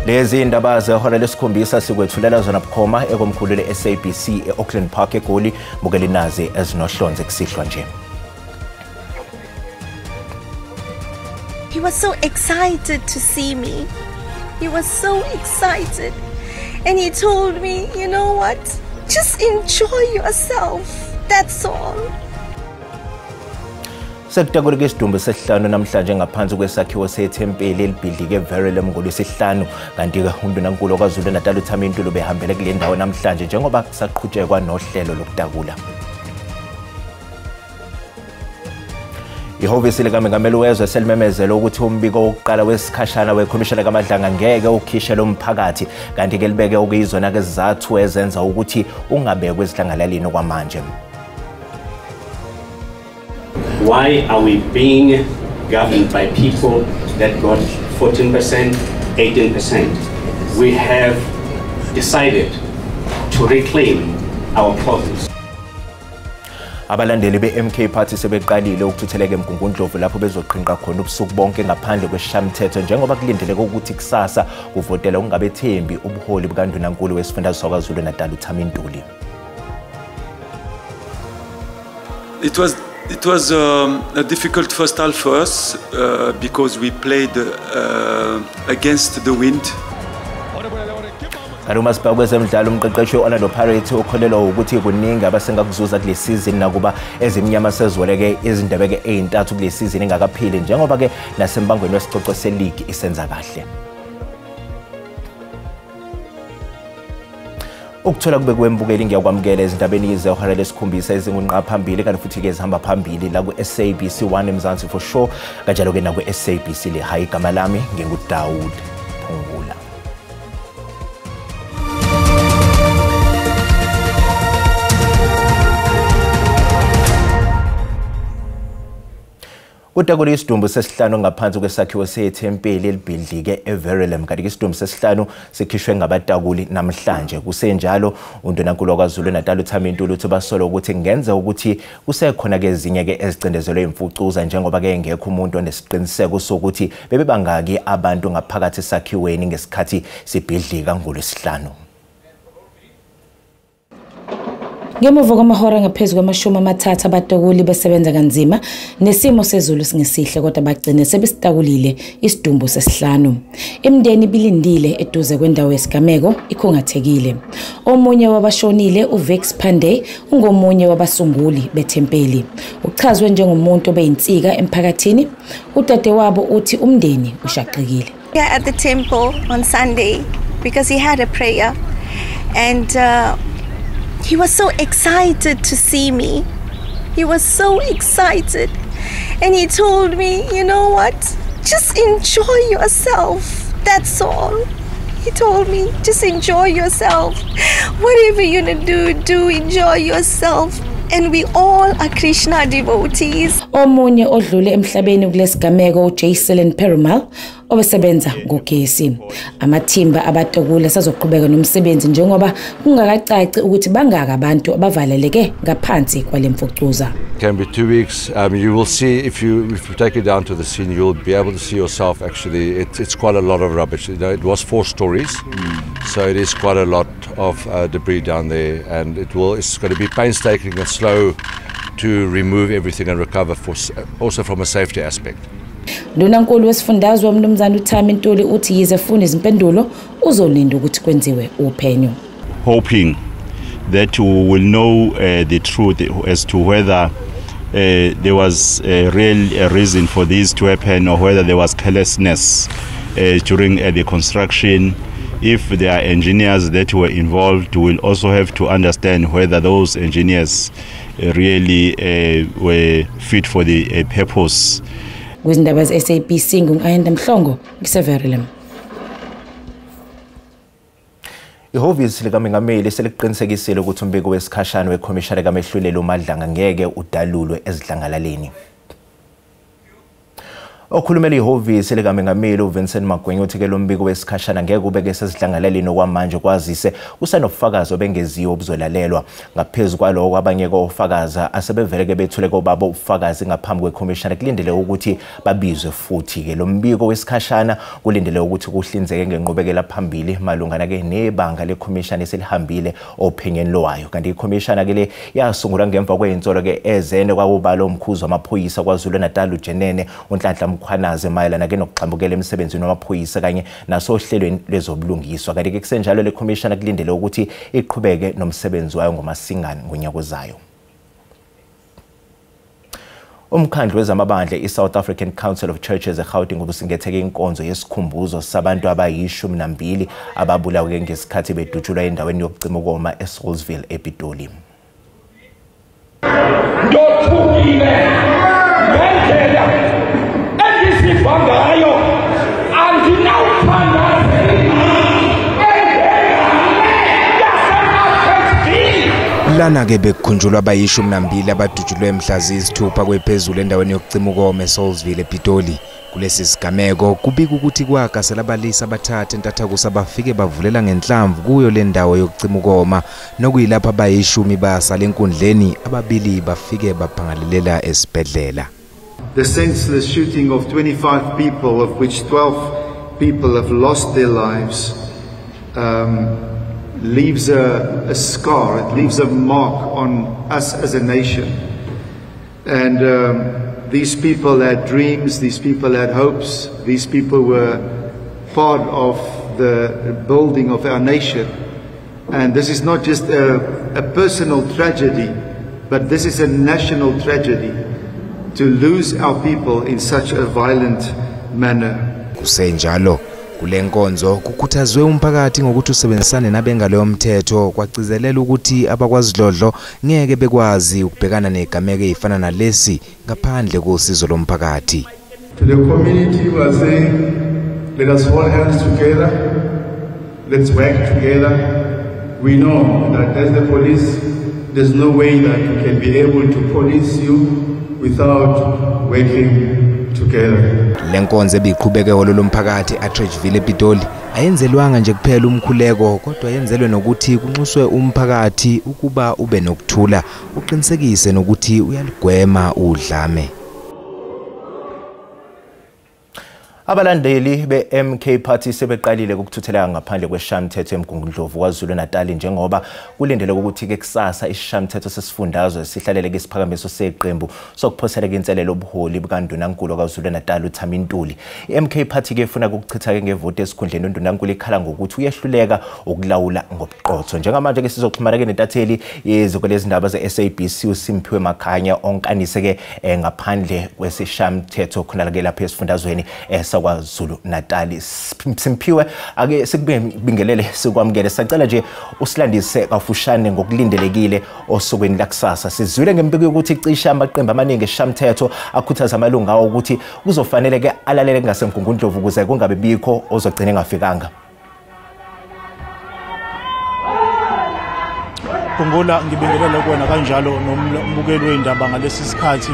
Lezi indaba zehora lesikhombisa sikwethulela zona bukhoma ekomkhulu le-SABC e-Auckland Park eGoli. Bukela nazi ezinohlonze kusihlwa nje. He was so excited to see me. He was so excited. And he told me, you know what? Just enjoy yourself. That's all. Sekutakuleke isidumbu sesihlanu namhlanje ngaphansi kwesakhiwo sethempeli elibhidlike eVerulam ngoLwesihlanu, kanti-ke undunankulu KwaZulu-Natal uThami Ntuli behambele kule ndawo namhlanje njengoba kusaqhutshekwa nohlelo lokutakula. Ihhovisi likaMengameli wezwe selimemezele ukuthi umbiko wokuqala wesikhashana wekhomishana kaMadlanga ngeke ukhishelwe umphakathi, kanti-ke libeke okuyizona-ke izizathu ezenza ukuthi ungabekwa esidlangalaleni kwamanje. Why are we being governed by people that got 14%, 18%? We have decided to reclaim our province. Abalandeli be-MK Party sebeqalile ukuthutheleka eMgungundlovu lapho bezoqhinqa khona ubusuku bonke ngaphandle kwesishamthetho, njengoba kulindeleke ukuthi kusasa kuvotela ukungabethembi ubuholi bukandunankulu wesifundazwe saKwaZulu-Natal uThami Ntuli. It was a difficult first half for us because we played against the wind. Kanti uma sibheka kwezemidlalo, umqeqeshi we-Orlando Pirates ukholelwa ukuthi kuningi abasengakuzuza kule sizini nakuba ezimnyama sezoleke izindebe-ke ey'ntathu kule sizini engakapheli, njengoba-ke nasembangweni wesicoco seligi isenza kahle. Ukuthola kube kwembukeli, ngiyakwamukela ezindabeni zehora lesikhombisa ezingunqa phambili, kanti futhi-ke zihamba phambili la ku-SABC 1 eMzansi for sure, kanjalo-ke naku-SABC le. Hayi, igama lami nginguDawood Phungula. Kutakule isidumbu sesihlanu ngaphansi kwesakhiwo sethempeli elibhidlike eVerulam, kanti isidumbu sesihlanu sikhishwe ngabatakuli namhlanje. Kusenjalo, undunankulu waKwaZulu-Natal uThami Ntuli uthi basola ukuthi kungenzeka ukuthi kusekhona-ke ezinye-ke ezicindezelwe imfucuza, njengoba-ke engekho umuntu onesiqiniseko sokuthi bebebangaki abantu ngaphakathi esakhiweni ngesikhathi sibhidlika ngoLwesihlanu. Ngemuva kwamahora ngaphezu kwama-30 abatakuli besebenza kanzima nesimo sezulu singesihle, kodwa bagcine sebesitakulile isidumbu sesihlanu. Imindeni ibilindile eduze kwendawo yesigameko ikhungathekile. Omunye wabashonile uVex Pandey ungomunye wabasunguli bethempeli. Uchazwe njengomuntu obeyinsika emphakathini. Udadewabo uthi umndeni ushaqekile. At the temple on Sunday because he had a prayer and he was so excited to see me. He was so excited. And he told me, you know what? Just enjoy yourself. That's all. He told me, just enjoy yourself. Whatever you're gonna do, do enjoy yourself. And we all are Krishna devotees. Omunye odlule emhlabeni kulesigameko uJaiselan Perumal obesebenza ngogesi. Amathimba abatakula sazoqhubeka nomsebenzi njengoba kungakacaci ukuthi bangaka abantu abavaleleke ngaphansi kwalemfucuza. Can be 2 weeks. You will see if you take it down to the scene, you'll be able to see yourself. Actually, it's quite a lot of rubbish. You know, it was 4 stories, so it is quite a lot of debris down there, and it's going to be painstaking and slow to remove everything and recover, for also from a safety aspect. Ndunankulu wesifundazwe uMnumzane uThami Ntuli uthi yize efuna izimpendulo uzolinda ukuthi kwenziwe uphenyo. Hoping that we will know the truth as to whether there was a real reason for this to happen or whether there was carelessness during the construction. If there are engineers that were involved, we'll also have to understand whether those engineers really were fit for the purpose. Kwizindaba ze-SABC ngingu-Ayanda Mhlongo ngiseVerulam. Ihhovisi likaMengameli selikuqinisekisile ukuthi umbiko wesikhashana wekhomishana kaMehluleli uMadlanga ngeke udalulwe ezidlangalaleni. Okhulumela ihhovisi likaMengameli uVincent Magwenya uthi ke lo mbiko wesikhashana ngeke ubeke sezidlangaleleni okwamanje, kwazise kusenobufakazi obengeziwe obuzolalelwa. Ngaphezu kwaloko, abanye ofakazi asebevele bethule kobabo ubufakazi ngaphambi kwekhomishana kulindele ukuthi babizwe futhi. Ke lo mbiko wesikhashana kulindele ukuthi kuhlinzeke ngenqubekela phambili malungana ke nebanga lekhomishana eselihambile ophenyeni lwayo. Kanti ikhomishana ke le yasungulwa ngemva kwezinsolo ke ezene kwakubala umkhuzi wamaphoyisa KwaZulu-Natal uJenene uNhlanhla Mkhwanazi mayelana ke nokuxhambukela emsebenzini wamaphoyisa kanye nasohlelweni lwezobulungiswa. Kanti ke kusenjalo le khomishana kulindele ukuthi iqhubeke nomsebenzi wayo ngoMasingana ngonyaka ozayo. Umkhandlu wezamabandla i-South African Council of Churches eGauteng ubusingetheke inkonzo yesikhumbuzo sabantu abayi-12 ababulawe ngesikhathi bedutshulwa endaweni yokucima ukoma eSaulsville ePitoli. Ndothukile ngendlela engisiva ngayo, Lana-ke bekukhunjulwa abayi-12 abadutshulwe mhla ziyisithupha kwephezulu endaweni yokucima ukoma eSaulsville ePitoli. Kulesi sigameko kubika ukuthi kwagasela abalisa abathathu entathakusa bafike bavulela ngenhlamvu kuyo le ndawo yokucima ukoma, nokuyilapho abayi-10 basala enkundleni, ababili bafike baphangalelela esibhedlela. The senseless shooting of 25 people, of which 12 people have lost their lives, leaves a scar, it leaves a mark on us as a nation. And these people had dreams, these people had hopes, these people were part of the building of our nation. And this is not just a personal tragedy, but this is a national tragedy to lose our people in such a violent manner. Kusenjalo kule nkonzo kukhuthazwe umphakathi ngokuthi usebenzisane nabengalo yomthetho, kwagcizelela ukuthi abakwazidlodlo ngeke bekwazi ukubhekana negameko ezifana nalesi ngaphandle kosizo lomphakathi. To the community we are saying, let us hold hands together, let's work together. We know that as the police, there's no way that we can be able to police you without working together. Le nkonzo ebiqhubeke ehholo lomphakathi eAtteridgeville ePitoli ayenzelwanga nje kuphela umkhuleko, kodwa yenzelwe nokuthi kunxuswe umphakathi ukuba ube nokuthula, uqinisekise nokuthi uyaligwema udlame. Abalandeli be-MK Party sebeqalile ukuthuthela ngaphandle kwesishamthetho eMgungundlovu KwaZulu-Natal, njengoba kulindeleke ukuthi-ke kusasa isishamthetho sesifundazwe sihlalele isiphakamiso seqembu sokuphoseleka inselelo ubuholi bukaNdunankulu KwaZulu-Natal uThami Ntuli. I-MK Party-ke ifuna ukuchitha-ke ngevoti esikhundleni uNdunankulu ikhala ngokuthi uyehluleka ukulawula ngobuqotho. Njengamanje-ke sizoxhumana-ke nentatheli yeziko lezindaba ze-SABC uSimphiwe Makhanya onkanise-ke ngaphandle kwesishamthetho khona-ke lapha esifundazweni KwaZulu-Natal. Simphiwe, ake sikubingelele sikwamukele. Sacela nje usilandise kafushane ngokulindelekile osukwini lakusasa. Sizwile ngembiko yokuthi cishe amaqembu amaningi esishamthetho akhuthaza amalungu awo ukuthi kuzofanele ke alalele ngaseMgungundlovu ukuze kungabe bikho ozogcina engafikanga. Khumbula, ngibingelele kuwena kanjalo nombukeli wendaba ngalesi sikhathi.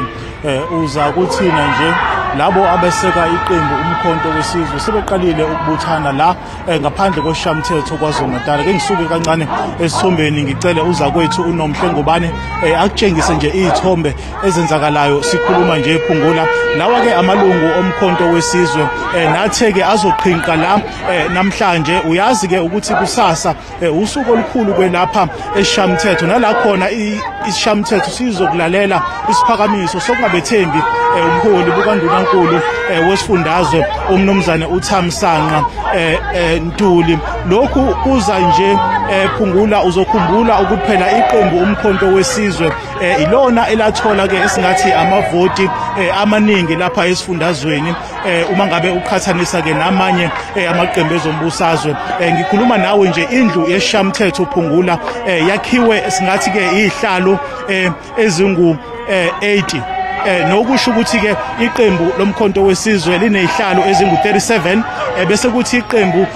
Uza kuthina nje labo abeseka iqembu Umkhonto Wesizwe sebeqalile ukubuthana la ngaphandle kwesishamthetho KwaZulu-Natal. Ke ngisuke kancane esithombeni ngicele uza kwethu uNomhle Ngubane akutshengise nje izithombe ezenzakalayo sikhuluma nje ephungula. Lawa ke amalungu oMkhonto Wesizwe nathe ke azoqhinqa la namhlanje. Uyazi ke ukuthi kusasa usuku olukhulu kwelapha esishamthetho, nala khona isishamthetho sizokulalela isiphakamiso sokungabethembi umholi bukaNdunankulu wesifundazwe umnumzane uThamsanqa Ntuli. Lokhu kuza nje phungula, uzokhumbula ukuthi phela iqembu Umkhonto Wesizwe ilona elathola ke esingathi amavoti amaningi lapha esifundazweni uma ngabe uqhathanisa ke namanye amaqembu ezombusazwe. Ngikhuluma nawe nje indlu yesishamthetho phungula yakhiwe singathi ke izihlalo ezingu 80, nokusho ukuthi ke iqembu loMkhonto Wesizwe linezihlalo ezingu-37, bese kuthi iqembu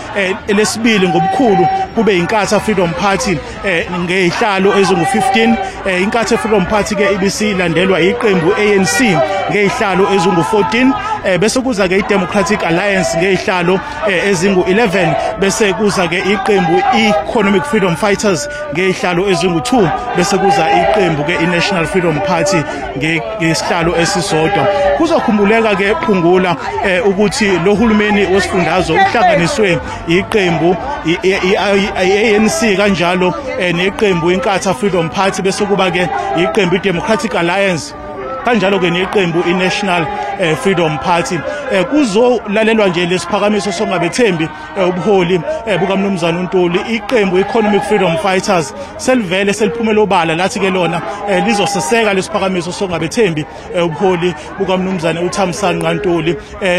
lesibili ngobukhulu kube iNkatha Freedom Party ngezihlalo ezingu-15. Inkatha Freedom Party ke ibisilandelwa iqembu ANC ngezihlalo ezingu-14, Bese kuza ke iDemocratic Alliance ngezihlalo ezingu-11, bese kuza ke iqembu i-Economic Freedom Fighters ngezihlalo ezingu-2, bese kuza iqembu ke i-National Freedom Party ngesihlalo esisodwa. Kuzokhumbuleka ke Phungula ukuthi lo hulumeni wesifundazwe uhlanganiswe iqembu i-ANC kanjalo neqembu iNkatha Freedom Party, bese kuba ke iqembu i-Democratic Alliance kanjalo ke neqembu i-National Freedom Party. Kuzolalelwa nje lesiphakamiso songabethembi ubuholi bukaMnumzane uNtuli. Iqembu Economic Freedom Fighters selivele seliphumela obala lathi ke lona lizoseseka lesiphakamiso songabethembi ubuholi bukaMnumzane uThamsanqa Ntuli.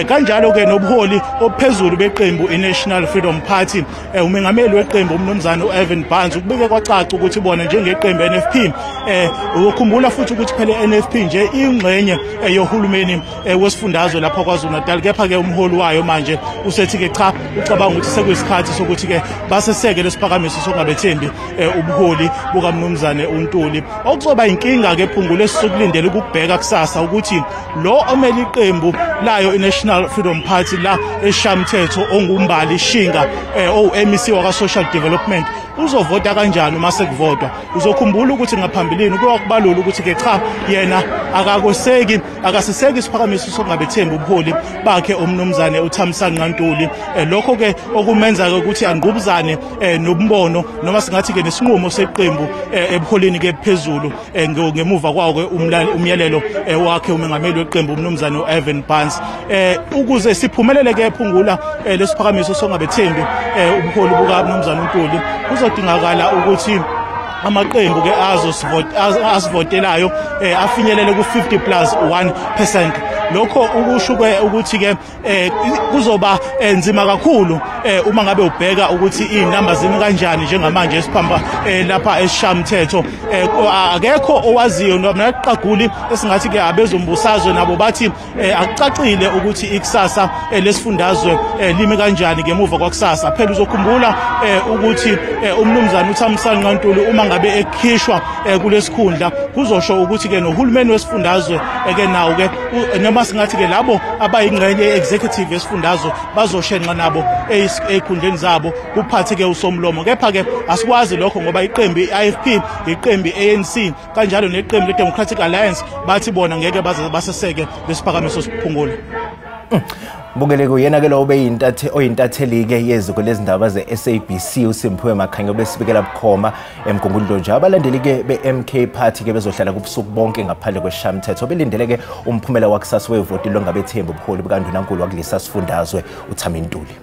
Kanjalo ke nobuholi ophezulu beqembu i-National Freedom Party, umengameli weqembu uMnumzane uEvan Barnes ukubike kwacaca ukuthi bona njengeqembu NFP, ukukhumbula futhi ukuthi phela NFP nje ingxenye yohulumeni wesifundazwe lapha KwaZulu-Natal, kepha ke umholi wayo manje usethi ke cha, ucabanga ukuthi sekuyisikhathi sokuthi ke baseseke lesiphakamiso songabethembi ubuholi bukaMnumzane uNtuli. Okuzoba inkinga ke Phungula esizokulindela ukubheka kusasa ukuthi lo omele iqembu layo i-National Freedom Party la eshamthetho onguMbali Shinga owu-MEC waka-Social Development uzovota kanjani uma sekuvotwa. Uzokhumbula ukuthi ngaphambilini kuyakubalula ukuthi ke cha, yena akakoseki akasiseki isiphakamiso sokungabethembi ubuholi bakhe umnumzane uThamsanqa Ntuli. Lokho ke okumenza ke ukuthi angqubuzane nombono noma singathi ke nesinqumo seqembu ebuholini ke phezulu ngemuva kwawo ke umyalelo wakhe umengameli weqembu umnumzane uEvan Barnes. Ukuze siphumelele ke Phungula lesiphakamiso sokungabethembi ubuholi bukaMnumzane uNtuli, kuzodingakala ukuthi amaqembu ke asivotelayo afinyelele ku 50+1%. Lokho ukusho ke ukuthi ke kuzoba nzima kakhulu uma ngabe ubheka ukuthi inamba zimi kanjani njengamanje esiphamba lapha esishamthetho. Akekho owaziyo noma naqaguli esingathi ke abezombusazwe nabo bathi akucacile ukuthi ikusasa lesifundazwe limi kanjani ngemuva kwakusasa. Phela uzokhumbula ukuthi umnumzane uThamsanqa Ntuli uma ngabe ekhishwa kulesikhundla kuzosho ukuthi ke nohulumeni wesifundazwe ke nawo ke noma singathi ke labo abayingxenye executive yesifundazwe bazoshenxa nabo ezikhundleni zabo kuphathe ke usomlomo. Kepha ke asikwazi lokho ngoba iqembu i-IFP, iqembu i-ANC kanjalo neqembu le-Democratic Alliance bathi bona ngeke baze baseseke lesiphakamiso siphungule. Bukeleko yena ke lo oyintatheli ke yeziko lezindaba ze-SABC uSimphiwe Makhanya besibikela bukhoma eMgungundlovu nje. Abalandeli ke be-MK Party ke bezohlala kubusuku bonke ngaphandle kweshamthetho belindele ke umphumela wakusasa wevoti longabethembi ubuholi bukaNdunankulu wakulesa sifundazwe uThami Ntuli.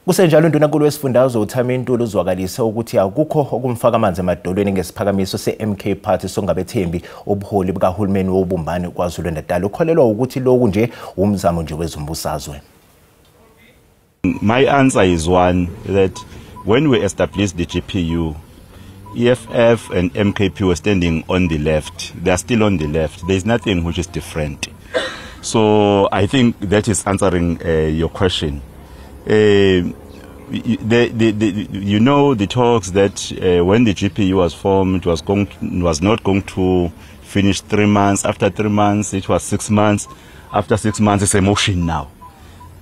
Kusenjalo uNdunankulu wesifundazwe uThami Ntuli uzwakalise ukuthi akukho okumfaka amanzi emadolweni ngesiphakamiso se-MK Party songabethembi ubuholi bukahulumeni wobumbano KwaZulu-Natal. Ukholelwa ukuthi lokhu nje umzamo nje wezombusazwe. My answer is one, that when we established the GPU, EFF and MKP were standing on the left. They are still on the left. There is nothing which is different. So I think that is answering your question. You know the talks that when the GPU was formed, was not going to finish 3 months. After 3 months, it was 6 months. After 6 months, it's a motion now.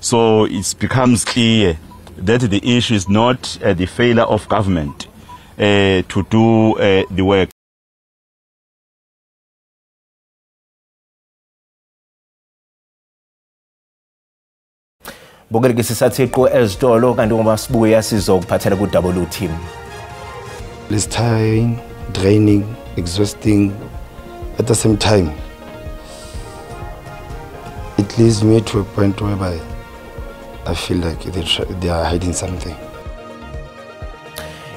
So it becomes clear that the issue is not the failure of government to do the work. Bukeleke sisathiqo ezitolo kanti ngoba sibuya sizokuphathela ku W team. It's tiring, draining, exhausting at the same time. It leads me to a point whereby I feel like they are hiding something.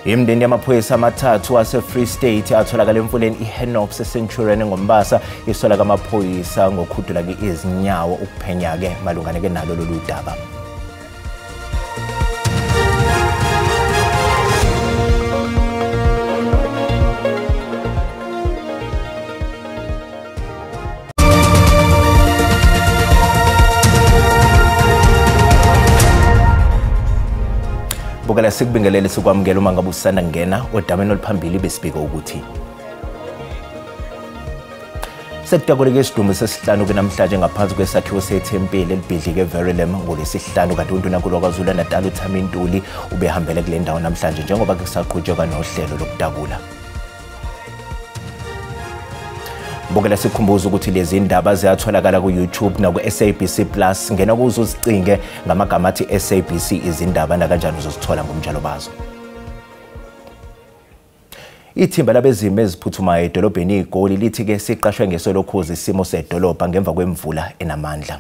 Imindeni yamaphoyisa amathathu ase-Free State atholakala emfuleni iHenops eCenturion ngoMbasa isola kamaphoyisa ngokhudula ke izinyawo ukuphenya ke malungana ke nalo lolu daba. Bukela sikubingelele sikwamukela uma ngabe usanda kungena odabeni oluphambili besibika ukuthi Sekutakuleke isidumbu sesihlanu ke namhlanje ngaphansi kwesakhiwo sethempeli elibhidlike eVerulam ngolwesihlanu, kanti uNdunankulu waKwaZulu-Natal uThami Ntuli ubehambele kule ndawo namhlanje njengoba kusaqhutshekwa nohlelo lokutakula. Bukela sikhumbuza ukuthi lezi ndaba ziyatholakala ku-YouTube naku-SABC Plus. Ngena kuzo uzicinge ngamagama athi SABC izindaba, nakanjani uzozithola ngomnjalo bazo. Ithimba labezimo eziphuthumayo edolobheni iGoli lithi-ke siqashwe ngeso lokhozi isimo sedolobha ngemva kwemvula enamandla.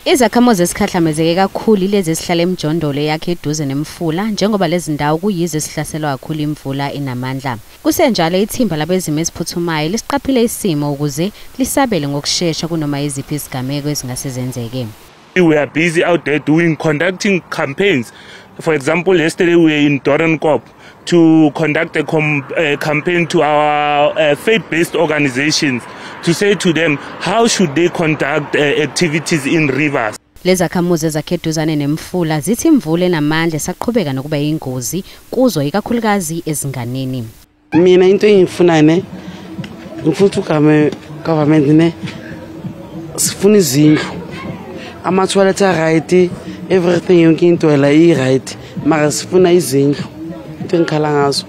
Izakhamuzi esikhahlamezeke kakhulu ilezi esihlala emjondolo yakhe eduze nemfula, njengoba lezi ndawo kuyizo esihlaselwa kakhulu imvula enamandla. Kusenjalo ithimba labezimo eziphuthumayo lisiqaphile isimo ukuze lisabele ngokushesha kunoma yiziphi izigameko ezingase zenzeke. We are busy out there conducting campaigns. For example, yesterday we were in Doornkop to conduct a campaign to our faith-based organizations to say to them how should they conduct activities in rivers. Lezakhamuzi ezakhe eduzane nemfula zithi imvula enamandla esaqhubeka nokuba yingozi kuzo, ikakhulukazi ezinganeni. Mina into engiyifunayo ne, ngifuna ukuthi government ne, sifuna izindlu, ama-toilet a-right, everything, yonke into la i-right, mara sifuna izindlu. Into engikhala ngazo,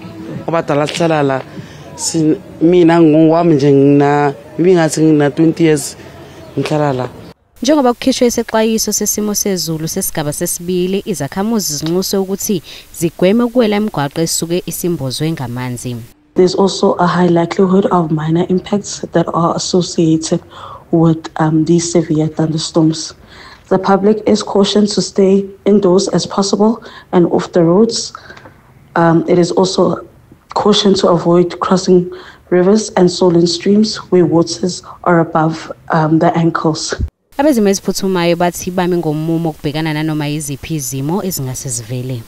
abadala sihlala la, mina ngokwami nje ngina ibingathi ngina 20 years ngihlala la. Njengoba kukhishwe isexwayiso sesimo sezulu sesigaba sesibili, izakhamuzi zinxuswe ukuthi zigweme ukuwela imigwaqo esuke isimbozwe ngamanzi. There's also a high likelihood of minor impacts that are associated with these severe thunderstorms. The public is cautioned to stay indoors as possible and off the roads. It is also cautioned to avoid crossing rivers and swollen streams where waters are above the ankles. Abezimo eziphuthumayo bathi bami ngomumo ukubhekana nanoma yiziphi izimo ezingase zivele.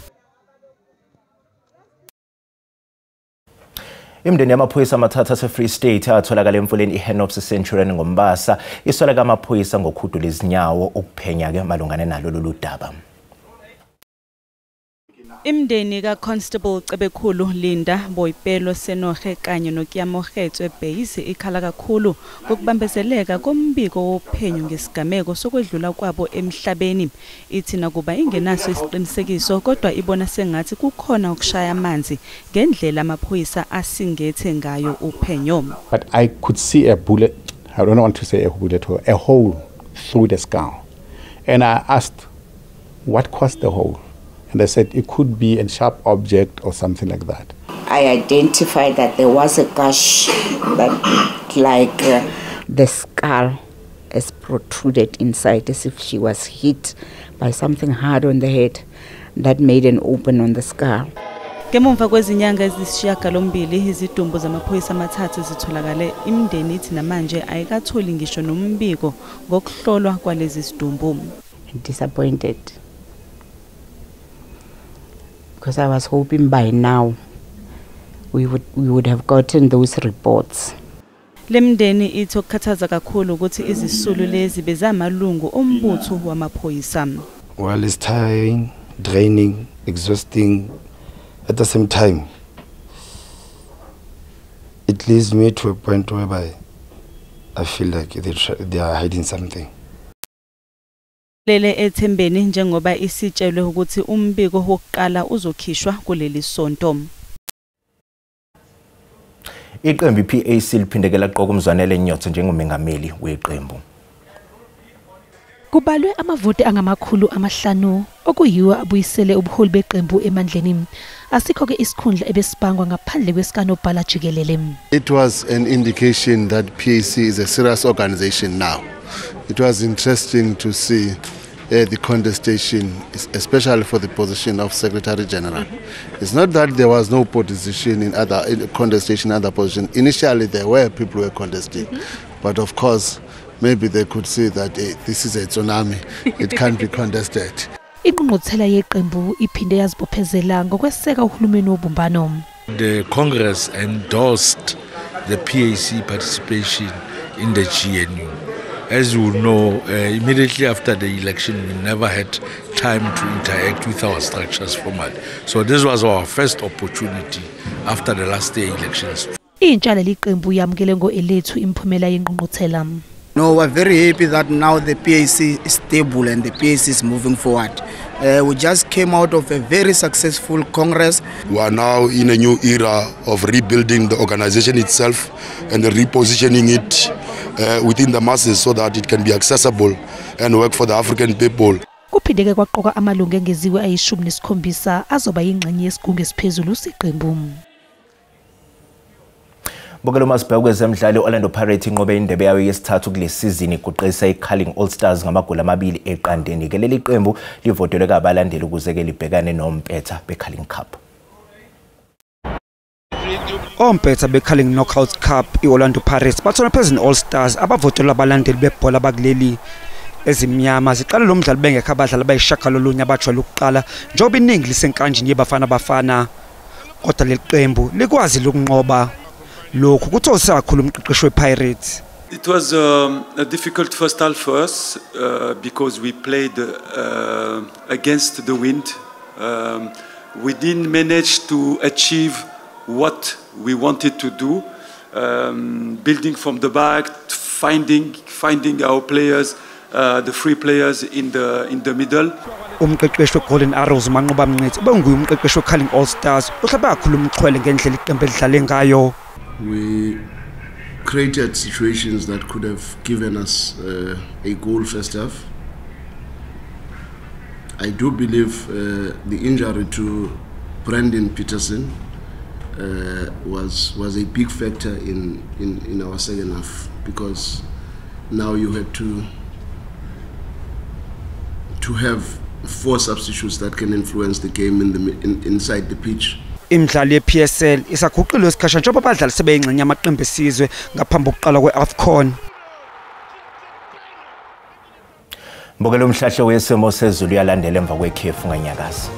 Imindeni yamaphoyisa amathathu ase-Free State atholakala emfuleni iHennops Centurion ngoMbasa isola kamaphoyisa ngokhudula izinyawo ukuphenya-ke malungana nalo lolu daba. Imindeni kaConstable Cebekhulu Linda Boipelo Senohe kanye noKiamogetswe Base ikhala kakhulu ngokubambezeleka kombiko wophenyo ngesigameko sokwedlula kwabo emhlabeni. Ithi nakuba ingenaso isiqinisekiso kodwa ibona sengathi kukhona ukushaya amanzi ngendlela amaphoyisa asingethe ngayo uphenyo. But I could see a bullet, I don't want to say a bullet, a hole through the skull. And I asked what caused the hole? And they said it could be a sharp object or something like that. I identified that there was a gash that, like the skull is protruded inside, as if she was hit by something hard on the head that made an open on the skull. Ngemuva kwezinyanga ezisishiyagalombili izidumbu zamaphoyisa amathathu zitholakale, imindeni ithi namanje ayikatholi ngisho nombiko ngokuhlolwa kwalezi zidumbu. Disappointed, because I was hoping by now we would have gotten those reports. Lemndeni ithi okukhathaza kakhulu ukuthi izisulu lezi bezamalungu ombutho wamaphoyisa. Well, it's tiring, draining, exhausting. At the same time, it leads me to a point whereby I feel like they are hiding something. Lele ethembeni njengoba isitshelwe ukuthi umbiko wokuqala uzokhishwa kuleli sonto. Iqembu iPAC liphindeke laqoka uMzwanele Nyotho njengomengameli weqembu. Kubalwe amavoti angama-500 okuyiwo abuyisele ubuholi beqembu emandleni. Asikho-ke isikhundla ebesibangwa ngaphandle kwesikanobhala jikelele. It was an indication that PAC is a serious organization now. It was interesting to see the contestation, especially for the position of Secretary General. It's not that there was no position in other contestation, other position. Initially, there were people who were contesting, but of course, maybe they could see that this is a tsunami; it can't be contested. Ingqungquthela yeqembu iphinde yazibophezela ngokweseka uhulumeni wobumbano. The Congress endorsed the PAC participation in the GNU. As you know, immediately after the election, we never had time to interact with our structures formally. So this was our first opportunity after the last day elections. Intsha leli qembu yamukele ngo-elethu imiphumela yengqungquthela. No, we're very happy that now the PAC is stable and the PAC is moving forward. We just came out of a very successful Congress. We are now in a new era of rebuilding the organization itself and repositioning it within the masses so that it can be accessible and work for the African people. Kuphindeke kwaqoka amalungu engeziwe ayi-17 azoba yingxenye yesigungu esiphezulu seqembu. Bukelo masibheke kwezemidlalo, Orlando Pirates inqobe indebe yayo yesithathu kule season iguqisa iCarling All Stars ngamagoli 2-0. Ke leli qembu livotelwe kabalandeli ukuze ke libhekane nompetha beCarling Cup. Ompetha beCarling Knockout Cup iOrlando Pirates bathola phezulu All Stars abavotelwa abalandeli bebhola bakuleli. Ezimnyama ziqala lo mdlalo bengekho abadlali abayishagalolunye abajwayele ukuqala njengoba iningi lisenkanjini yeBafana Bafana, kodwa leli qembu likwazi ukunqoba. Lokhu kuthokozisa kakhulu umqeqeshi wePirates. It was a difficult first half for us because we played against the wind. We didn't manage to achieve what we wanted to do, building from the back, finding our players, the free players in the middle. Umqeqeshi weGolden Arrows uManqoba Mnqithi ubenguye umqeqeshi weCarling All Stars uhlabe kakhulu umxhwele ngendlela iqembu elidlale ngayo. We created situations that could have given us a goal first half. I do believe the injury to Brandon Peterson was a big factor in our second half, because now you had to have 4 substitutes that can influence the game inside the pitch. Imidlalo ye-PSL isaguqile isikhashana njengoba abadlali sebeyingxenye yamaqembu esizwe ngaphambi kokuqala kwe-AFCON. Mbukelo, umhlahlo wesimo sezulu uyalandela emva kwekhefu nganyakazi.